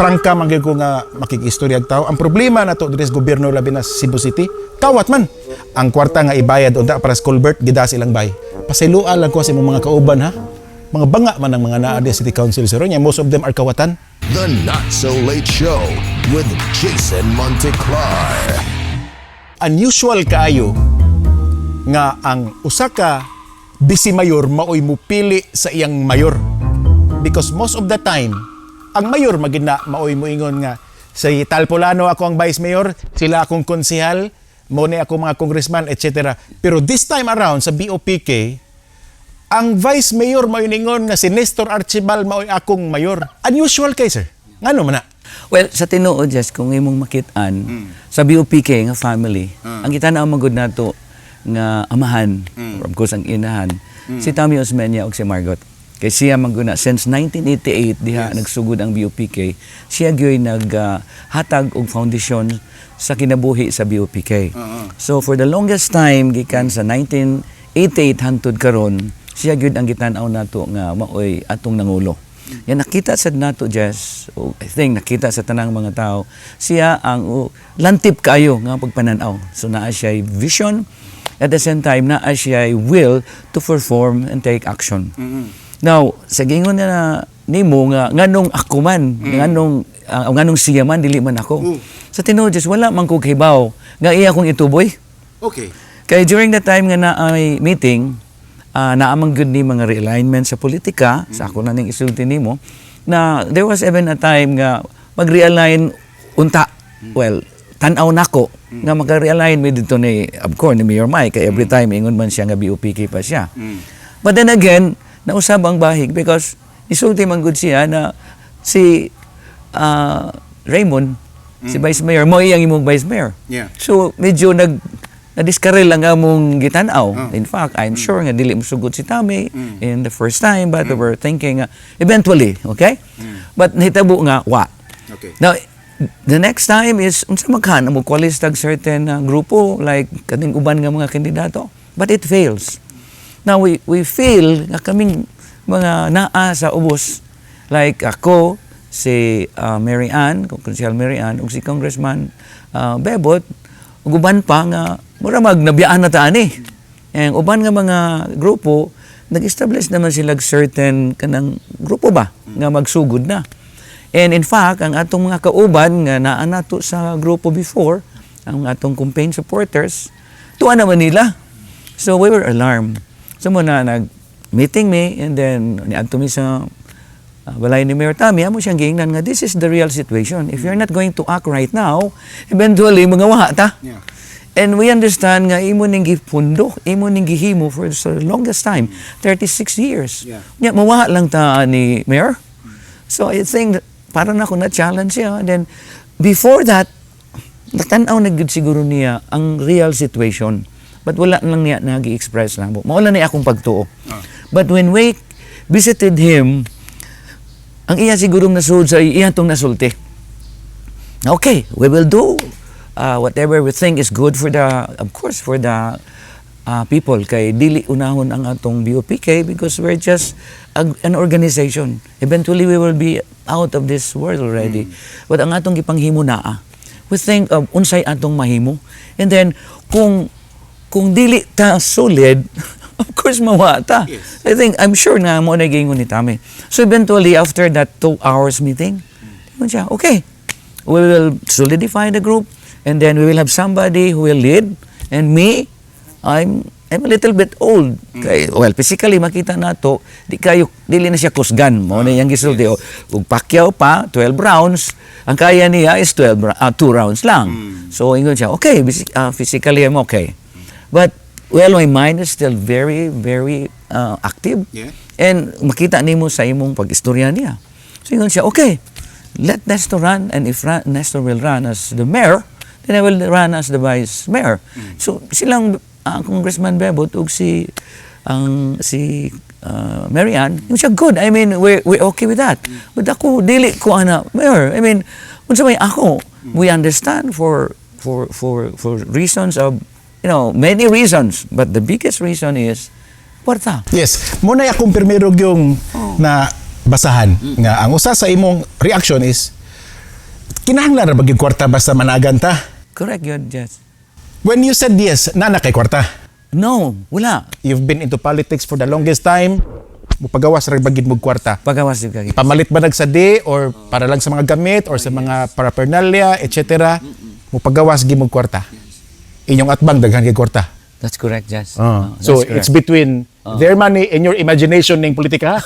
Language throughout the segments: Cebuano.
Prangka man gyud ko nga makikistorya og tao. Ang problema nato diri sa gobyerno, labi na sa Cebu City, kawat man. Ang kwarta nga ibayad unta para sa culvert, gidas ilang bay. Pasayloa lang ko sa imong mga kauban, ha. Mga banga man ang mga naa di sa City Council, sir. Nya most of them are kawatan. The Not So Late Show with Jason Monteclar. Unusual kaayo nga ang usa ka vice mayor maoy mupili sa iyang mayor. Because most of the time, ang mayor magid na maoy moingon nga si Talpolano ako ang vice mayor, sila akong konsehal, mo ni ako mga congressman, etc. Pero this time around sa BOPK, ang vice mayor maoy ningon nga si Nestor Archival maoy akong mayor. Unusual kay, sir. Ngano man na? Well, sa tinuod, Jess, kung imong makit-an, sa BOPK nga family, ang kita na magud nato nga amahan, or of course ang inahan, si Tommy Osmeña ug si Margot. Kay siya man gud na since 1988 diha nagsugod ang BOPK, siya gyoy naghatag og foundation sa kinabuhi sa BOPK. So for the longest time, gikan sa 1988 hantod karon, siya gyud ang gitan-aw nato nga maoy atong nangulo. Yan nakita sad nato, Jess, o I think nakita sa tanang mga tao, siya ang, oh, lantip kaayo nga pagpananaw. So naa siya vision, at the same time naa siya will to perform and take action. Now, sa gingon na nimo nga nganong ako man, nganong siya man, dili man ako. Sa tinuod, Jess, wala man ko kahibaw nga iya akong ituboy. Kay during the time nga naay meeting, naa man gud ni mga realignment sa politika, sa ako na ning isulti nimo, na there was even a time nga mag-realign unta. Well, tan-aw nako nga maka-realign mi dito ni, of course, ni Mayor Mike kay every time ingon man siya nga BOPK pa siya. But then again, nausab ang bahig because isulti man gud siya na si Raymond, si Vice Mayor, mo iyang imong Vice Mayor. So medyo nadiskaril ang among gitan-aw. In fact, I'm sure nga dili mosugot si Tommy in the first time, but we were thinking eventually, okay? But nahitabo nga wa. Now, the next time is unsa man kan mo coalesce tag certain grupo like kaning uban nga mga kandidato, but it fails. Now we feel nga kaming mga naa sa ubos, like ako, si Mary Ann, Konsehal Mary Ann, ug si Congressman Bebot ug uban pa, nga mura mag nabiyaan na ta ani. And uban nga mga grupo nag-establish naman sila og certain kanang grupo ba nga magsugod na. And in fact, ang atong mga kauban nga naa nato sa grupo before, ang atong campaign supporters, tuwa naman nila. So we were alarmed. So mao na nag-meeting me and then niadto mi sa balay ni Mayor Tommy, amo siyang giingnan nga this is the real situation. If you're not going to act right now, eventually mga waha ta. And we understand nga imo ning gipundo, imo ning gihimo for the longest time, 36 years. Nya mawaha lang ta ni Mayor. So I think para na ako na challenge siya. And then before that, natan-aw na gyud siguro niya ang real situation. But wala lang niya nag-express na mo. Mao lang ni akong pagtuo. But when we visited him, ang iya sigurong nasuod sa iya tong nasulti. Okay, we will do whatever we think is good for the, of course, for the people. Kay dili unahon ang atong BOPK because we're just an organization. Eventually, we will be out of this world already. But ang atong gipanghimo naa, we think of unsay atong mahimo. And then, kung dili ta solid, of course mawa ta. I think, I'm sure na mao na giingon ni Tommy. So eventually, after that 2 hours meeting, ingon siya, "Okay, we will solidify the group and then we will have somebody who will lead." And me, I'm a little bit old. Kay, well, physically makita nato, di kayo dili na siya kusgan. Mao na iyang gisulti. O, ug Pacquiao pa 12 rounds, ang kaya niya is 2 rounds lang. So ingon siya, "Okay, physically I'm okay. But well, my mind is still very very active." And makita nimo sa imong pag-istorya niya. So ingon siya, "Okay, let Nestor run, and if Nestor will run as the mayor, then I will run as the vice mayor." So silang Congressman Bebot ug si Mary Ann, yung siya good. I mean, we're okay with that. But ako, dili ko ana, mayor. I mean, unsa may ako, we understand for reasons of, many reasons. But the biggest reason is kwarta. Yes. Mao na akong pirmero yung na basahan nga ang usa sa imong reaction is Kinahanglan ra ba gyud kwarta basta managan ta? Correct yun, yes. When you said yes, naa na kay kwarta? No, wala. You've been into politics for the longest time. Mupagawas ra ba gyud mo kwarta? Pagawas yung kagi. Pamalit ba nagsadi or para lang sa mga gamit or sa mga paraphernalia, etc.? Mupagawas gyud mo kwarta. Inyong atbang daghan kay kwarta. That's correct, Jess. Ah. Oh, So that's correct. it's between their money and your imagination ning politika.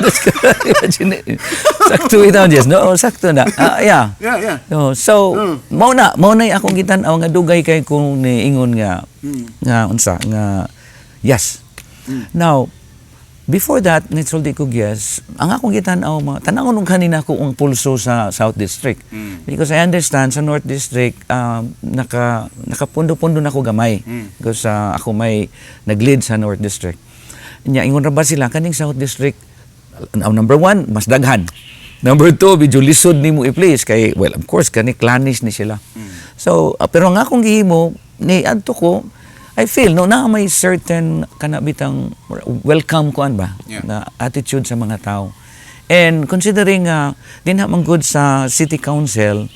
That's correct. Imagine it. Sakto itaw, Jess. No, sakto na. Ah, yeah. Yeah. No, so, mao na akong gitan-aw nga dugay kay kung niingon nga nga unsa nga yes. Now, before that, nitsulti ko yes, ang akong gitan-aw mga tan-awon nung kanina ko ang pulso sa South District. Because I understand sa North District nakapundo-pundo na ko gamay because ako may nag-lead sa North District. Nya ingon ra ba sila kaning South District, now, number one, mas daghan. Number two, medyo lisod nimo i-place kay, well, of course, kani clannish ni sila. So, pero ang akong gihimo, ni adto ko, I feel no na may certain kana bitang welcome kuan ba na attitude sa mga tao. And considering dinha man good sa city council,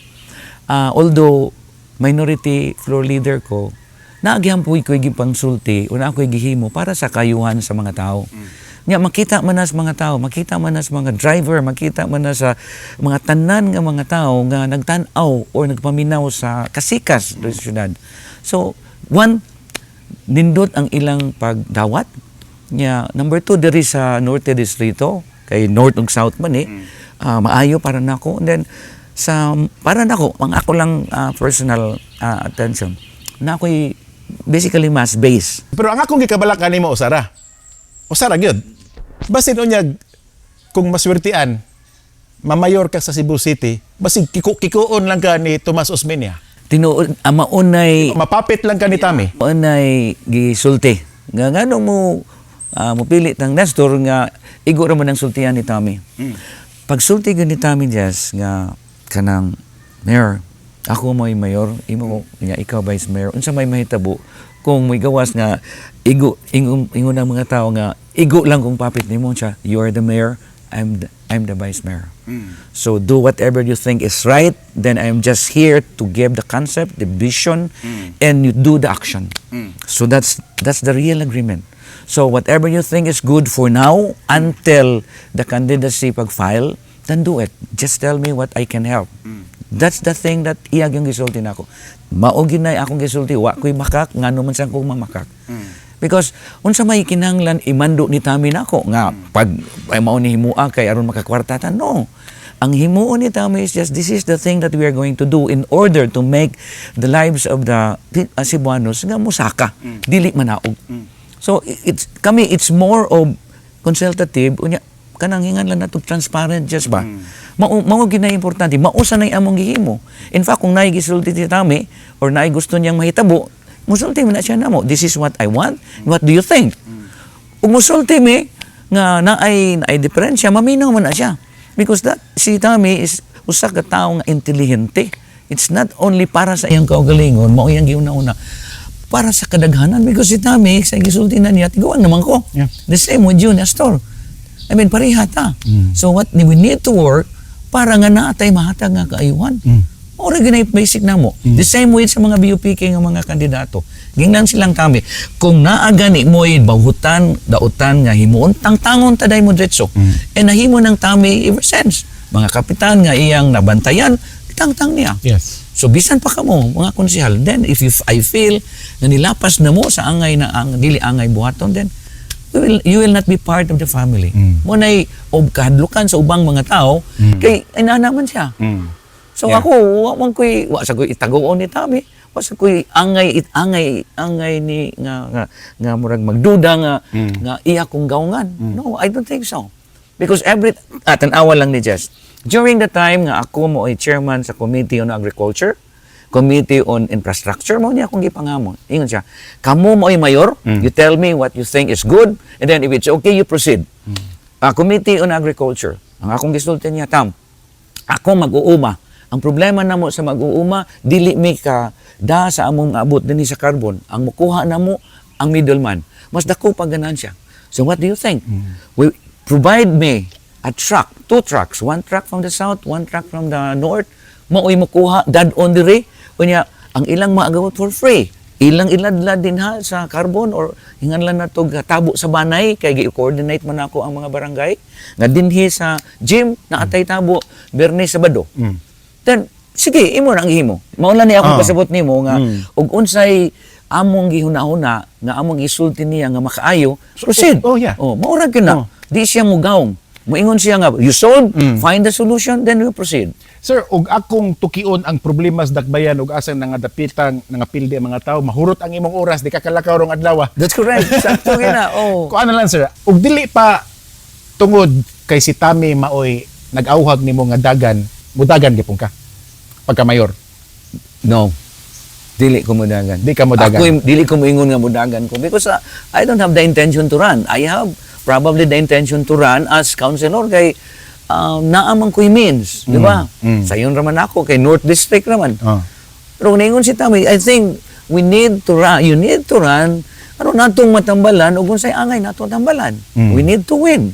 although minority floor leader ko, naagyahan po ko'y gipangsulti o na ako'y gihimo para sa kayuhan sa mga tao. Nya makita man na sa mga tao, makita man na sa mga driver, makita man na sa mga tanan nga mga tao nga nagtan-aw or nagpaminaw sa kasikas sa syudad. So, one, nindot ang ilang pagdawat. Nya, number two, diri sa Norte Distrito, kay North ug South man eh, maayo para nako. And then, sa para nako, ang ako lang personal attention, na ako'y basically mass base. Pero ang akong gikabalaka nimo usara. Usara gyud. Basin unyag kung maswertian mamayor ka sa Cebu City, basig kikuon lang ka ni Tomas Osmeña. Tinuod, maunay Mapapit lang ka ni Tami. Maunay gisulti. Nga ngano mo mupili tang Nestor nga igo ra man ang sultian ni Tommy. Pagsulti gyud ni Tommy Jess nga kanang, "Mayor, ako mo'y mayor, imo nga ikaw vice mayor. Unsa may mahitabo kung may gawas nga igo ingon ingon ang mga tao nga igo lang kung papit nimo siya? You are the mayor, I'm the vice mayor. So do whatever you think is right, then I'm just here to give the concept, the vision, and you do the action. So that's the real agreement. So whatever you think is good for now until the candidacy pag-file, then do it. Just tell me what I can help." That's the thing that iyag yung gisulti nako. Mao ginay akong gisulti, wa ko'y makak, ngano man sang kong mamakak. Because unsa may kinahanglan imando ni Tami nako nga pag ay mao ni himua kay aron makakwarta ta, no. Ang himuon ni Tami is just this is the thing that we are going to do in order to make the lives of the Cebuanos nga musaka, dili manaog. So it's kami, it's more of consultative, unya kanang hingan lang nato transparent just ba. Mao mao gyud na importante, mao sa nay among gihimo. In fact, kung naay gisulti ti Tami or naay gusto niyang mahitabo, musulti man na siya namo. "This is what I want. What do you think?" Ug musulti mi nga naay naay diferensya, maminaw man na siya. Because that si Tami is usa ka tawo nga intelihente. It's not only para sa iyang kaugalingon, mao iyang giuna-una para sa kadaghanan because si Tami sa gisulti na niya, tiguan naman ko. The same with you, Nestor. I mean, pareha ta. So what we need to work para nga naatay mahatag nga kaayuhan. Ora ginay basic na mo. The same way sa mga BUPK nga mga kandidato. Gingnan silang kami, kung naa gani mo'y bawhutan, dautan nga himuon, tangtangon taday mo diretso. And nahimo ng Tami ever since. Mga kapitan nga iyang nabantayan, tangtang niya. So bisan pa kamo mga konsehal, then if you, I feel na nilapas na mo sa angay na ang dili angay buhaton, then you will not be part of the family. Mo nay og kahadlukan sa ubang mga tao kay inana naman siya. So ako wa man ko'y wa sa ko'y itaguon ni Tami, wa sa ko'y angay it, angay angay ni nga murag magduda nga iya kong gaungan. No, I don't think so. Because every tan-awa lang ni Jess. During the time nga ako mo ay chairman sa Committee on Agriculture, Committee on Infrastructure, mo niya akong gipangamon. Ingon siya, "Kamo mo ay mayor, you tell me what you think is good, and then if it's okay, you proceed." Committee on Agriculture, ang akong gisulti niya, "Tam, ako mag-uuma. Ang problema namo sa mag-uuma, dili mi ka da sa among abot dinhi sa carbon. Ang mukuha namo ang middleman. Mas dako pa ganansya. So what do you think? We provide me a truck, two trucks, one truck from the south, one truck from the north. Maoy mokuha dad-on diri. Unya ang ilang maagawat for free. Ilang iladlad din ha sa carbon or hinganlan na to tabo sa banay kay gi-coordinate man ako ang mga barangay nga dinhi sa gym na atay tabo Biyernes, Sabado. Then sige, imo na ang gihimo. Mao lang ni akong pasabot nimo nga ug unsay among gihuna-huna nga among gisulti niya nga makaayo, proceed. Oh, mao ra gyud na. Di siya mugawong. Moingon siya nga, you solve, find the solution, then we proceed. Sir, og akong tukion ang problema sa Dakbayan ug asang nangadapitan, nangapildi ang mga tao, mahurot ang imong oras, di ka kalakaw rong adlaw. That's correct. Sakto gyud na. Oh. Kuan na lang, sir, ug dili pa tungod kay si Tami maoy nag-awhag nimo nga dagan, mudagan gipon ka pagka mayor? No. Dili ko mudagan. Di ka mudagan. Ako, dili ko moingon nga mudagan ko because I don't have the intention to run. I have probably the intention to run as councilor kay naa man ko'y means, di ba? Sayon raman ako kay North District raman. Pero kung naingon si Tami, I think we need to run, you need to run, ano natong matambalan ug unsay angay natong tambalan. We need to win.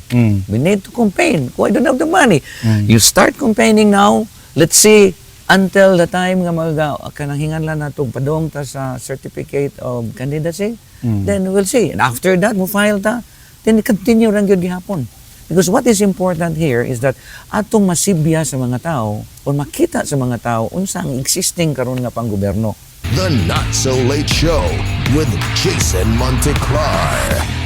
We need to campaign. Kung I don't have the money. You start campaigning now, let's see until the time nga mag kanang hinganlan natong padong ta sa certificate of candidacy, then we'll see. And after that, mo file ta, then continue lang gyud gihapon. Because what is important here is that atong masibya sa mga tao o makita sa mga tao unsa ang existing karon nga panggobyerno. The Not So Late Show with Jason Monteclar.